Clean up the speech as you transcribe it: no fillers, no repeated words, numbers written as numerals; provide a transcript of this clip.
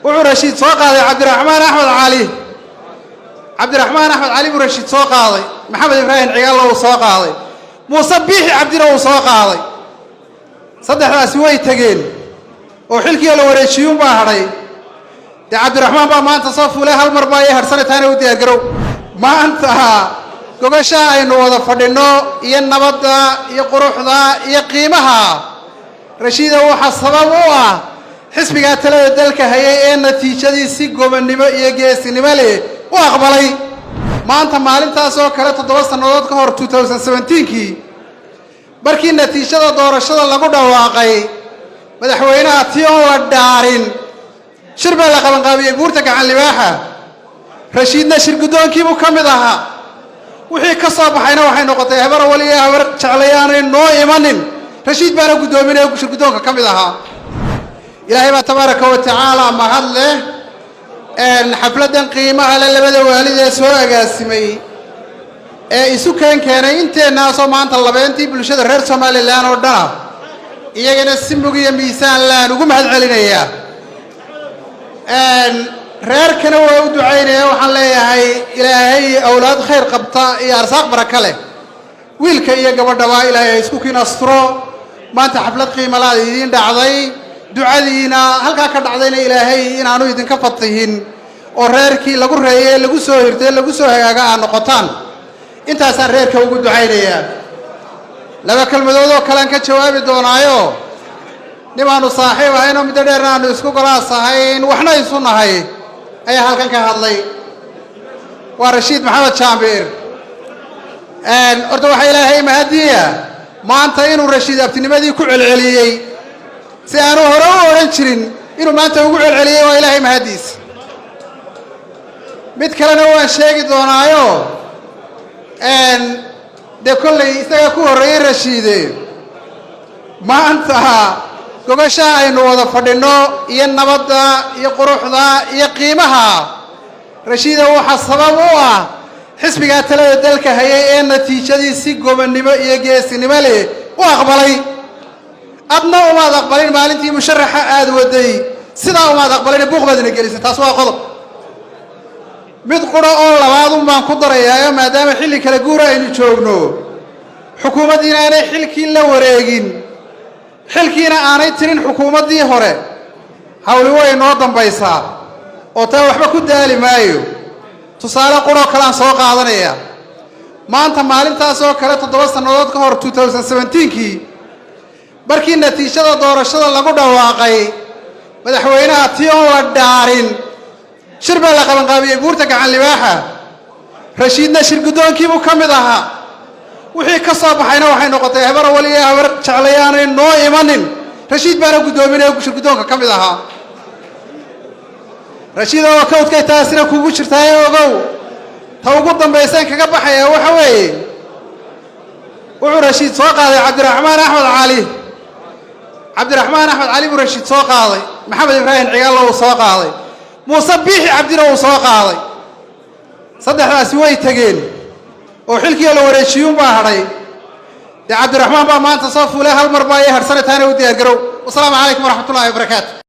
Wuxuu Rashiid soo qaaday Cabdiraxmaan Axmed Cali. Cabdiraxmaan Axmed Cali buu Rashiid soo qaaday. Maxamed Ibraahim Cigaallo uu soo qaaday. Muuse Biixi Cabdina uu soo qaaday. Saddexdaasi way tegeen oo xilkii la wareejiyuunbaa hadhay. Dee Cabdiraxmaan baa maanta soo fuulay, hal mar baa ii hadhsanay, taana u diyaargarow. Maanta gogashaa aynu wada fadhinno iyo nabadda iyo quruxda iyo qiimaha, Rashiida, waxaa sabab u ah xisbigaa talada dalka hayay ee natiijadii si gobonnimo iyo geesinimo leh u aqbalay. Maanta maalintaas oo kale 7 sannadood ka hor, 2017-kii, markii natiijada doorashada lagu dhawaaqay, madaxweynaha tii oon la dhaarin shir baa la qabanqaabiyey Buurta Gacan Libaaxa. Rashiidna shir guddoonkiibuu ka mid ahaa. Wixii ka soo baxayna waxay noqotay habar wal iyo habar jeclayaanay noo imanin. Rashiid baana guddoominaya, shir guddoonka ka mid ahaa. Ilaahay baa tabaaraka wa tacaala mahad leh. Xafladdan qiimaha le, labada waalid ee soo agaasimay ee isu keen keenay inteennaasoo maanta labeentii bulshada reer Somaliland oo dhana, iyagana si mug iyo miisaan laan ugu mahad celinayaa. Reerkana waa u ducaynaya. Waxaan leeyahay Ilaahay awlaad khayr qabta iyo arsaaq baraka leh wiilka iyo gabadhaba Ilaahay ha isku kiin asturo. Maanta xaflad qiimalaad idiin dhacday, ducadiina halkaa ka dhacdayna Ilaahay inaanu idinka fatihin oo reerkii lagu reeyey, lagu soo hirtay, lagu soo hagaaga aad noqotaan. Intaasaan reerka ugu ducaynayaa. Laba kelmadood oo kalean ka jawaabi doonaayo. Nimaanu saaxiib ahayn oo muddo dheerna aanu isku golaas ahayn, waxna isu nahay, ayaa halkan ka hadlay, waa Rashiid Maxamed Jaambiir. Horta waxaa Ilaahay mahadiya maanta inuu Rashiid abtinimadii ku celceliyey si aanu hore u odhan jirin. Inuu maanta ugu celceliyey waa Ilaahay mahadiis. Mid kalena waan sheegi doonaayo. Dee kollay isagaa ku horreeyey Rashiide. Maanta gogashaa aynu wada fadhinno iyo nabadda iyo quruxda iyo qiimaha, Rashiida, waxaa sabab u ah xisbigaa talada dalka hayay ee natiijadii si gobonnimo iyo geesinimo leh u aqbalay. Adna umaad aqbalin maalintii musharaxa aad waday, sidaa umaad aqbalin, buuq baad ina gelisay. Taas waa qodob. Mid qura oo labaadun baan ku darayaayo, maadaama xilli kala guura aynu joogno, xukuumaddiina aanay xilkii la wareegin, xilkiina aanay tirin xukuumaddii hore, hawli way noo dambaysaa oo taa waxba ku daali maayo. Tusaale quroo kalean soo qaadanaya. Maanta maalintaas oo kale 7 sannadood ka hor, 2017-kii, markii natiijada doorashada lagu dhawaaqay, madaxweynaha tii oon la dhaarin shir baa la qabanqaabiyey Buurta Gacan Libaaxa. Rashiidna shir guddoonkiibuu ka mid ahaa. Wixii ka soo baxayna waxay noqotay habar wal iyo habar jeclayaanay noo imanin. Rashiid baana guddoominaya, shir guddoonka ka mid ahaa. Rashiid oo kawdkay taasina kugu jirtaaye ogow. Ta ugu dambayseen kaga baxaya waxa weeye, wuxuu Rashiid soo qaaday Cabdiraxmaan Axmed Cali. Cabdiraxmaan Axmed Cali buu Rashiid soo qaaday. Maxamed Ibraahim Cigaallo uu soo qaaday. Muuse Biixi Cabdina uu soo qaaday. Saddexdaasi way tegeen oo xilkii la wareejiyuunbaa hadhay. Dee Cabdiraxmaan baa maanta soo fuulay, hal mar baa ii hadhsanay, taana u diyaargarow. Wasalaamu calaykum waraxmatullahi wabarakaatu.